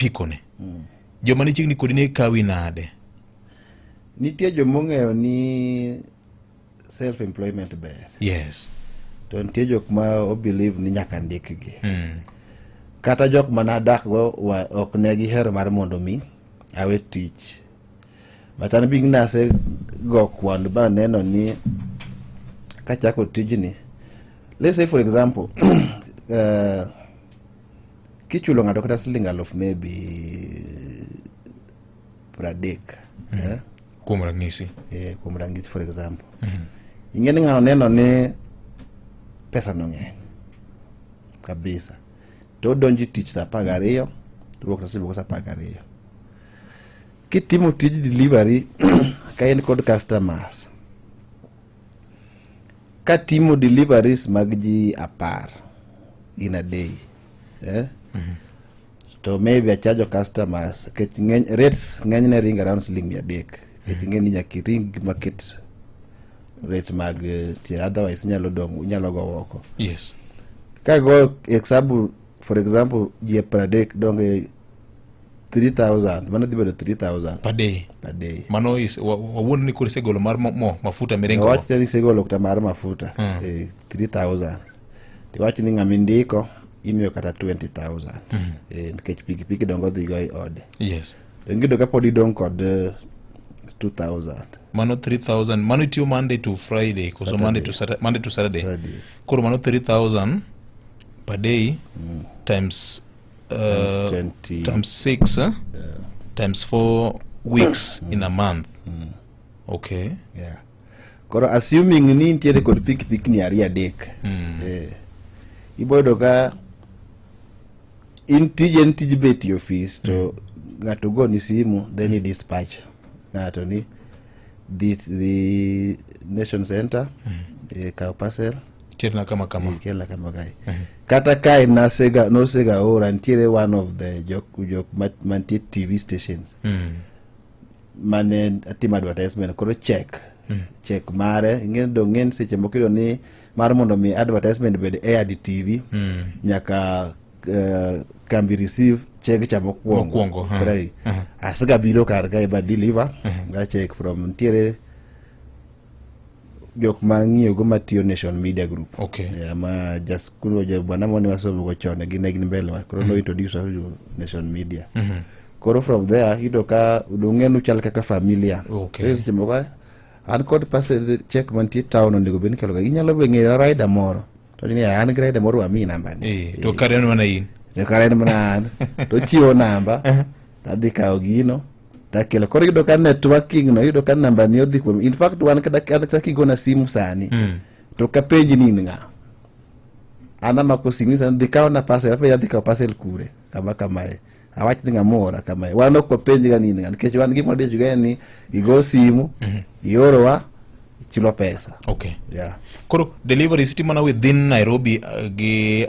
Apikone joma ni chiegni kodi ne kawi nade? Nitie jomong'eyo ni self employment ber. To nitie jok ma o believe ni nyaka ndikgi. Kata jok mana adak go ok ne gihero mar mondo mi awe tich. But an being nase go kwan ba neno ni kachako tijni, let's say for example, kichulo ng'ato kata siling 1000 maybe 30, eh? Kuom ranyisi. Eh, kuom ranyisi, for example, ing'e ni ng'ano neno ni pesa no ng'eny kabisa, to odonjo e tich saa 12, to wuok sa 12. Kitimo tij delivery ka in kod customers, katimo deliveries mag ji 10 in a day, eh? To maybe achajo customers nikech ng'eny rates ng'enyne ring around siling 300, nikech ing'e ni nyaka iring market rate mag tie, otherwise inyalo dong' inyalo go oko. Kago example, for example, ji 30 donge 3000, mano dhi bedo 3000 per day. Per day. Mano wawuond ni koro isegolo mar mo mafuta miringo. Wach ni isegolo kata mar mafuta, 3000, tiwach ni ng'ama indiko imiyo kata 20,000, nikech pikipiki dongo dhi go e ode. To ing'eyo ka pod idong' kod 2000. Mano 3000, mano itiyo Monday to Friday koso Monday to Saturday? Monday to Saturday. Saturday. Koro mano 3000 per day times times 20 times 6, eh? Times 4 weeks in a month, okay. Yeah. Koro assuming ni nitiere kod pikipiki ni ariyo adek, ibo yudo ka in tij en tij bet e ofis, to ng'ato goni simu, then i dispatch ng'ato ni dhi Nation Center, kaw parcel. Terna kama kama. Kela kama kae. Kata kae nasega nosega ora, nitiere one of the jok mantie TV stations mane atimo advertisement. Koro check mare ing'e dong ng'en seche moko iyudo ni mar mondo mi advertisement bed aired TV, nyaka kambi receive check cha mokwongo. Mokwongo, ha. Right. Asega biro kar kae ba deliver ga check from nitiere jok ma ng'iyo go matiyo Nation Media Group. Yeah, ma just kuno jo bwana mane wasomo go chon, gin ne gin mbele wa koro no introduce us to Nation Media. Koro from there iyudo ka dong en uchal kaka familia. Koro seche moko an kod parcel check mantie town onego bed ni kelo ga, inyalo be ng'eyo rider moro to ni an gi rider moro wamiyi namba ni. To kare en mana in. To kare en mana an to chiwo namba, tadhi kawo gino takelo. Koro iyudo ka networking no, iyudo ka namba ni odhi kuom. In fact, wan kata kigona simu sani to kapenji ni in ng'a, an amako simu ni sani dhi kawna parcel, apenji adhi kawo parcel kure, kama kamae, awach ni ng'ama oora kamae. Wan ok wapenj ga ni in ng'a, nikech wan gima wadich ga en ni igo simu, iorowa, ichulo pesa. Yeah. Koro deliveries itimo mana within Nairobi gi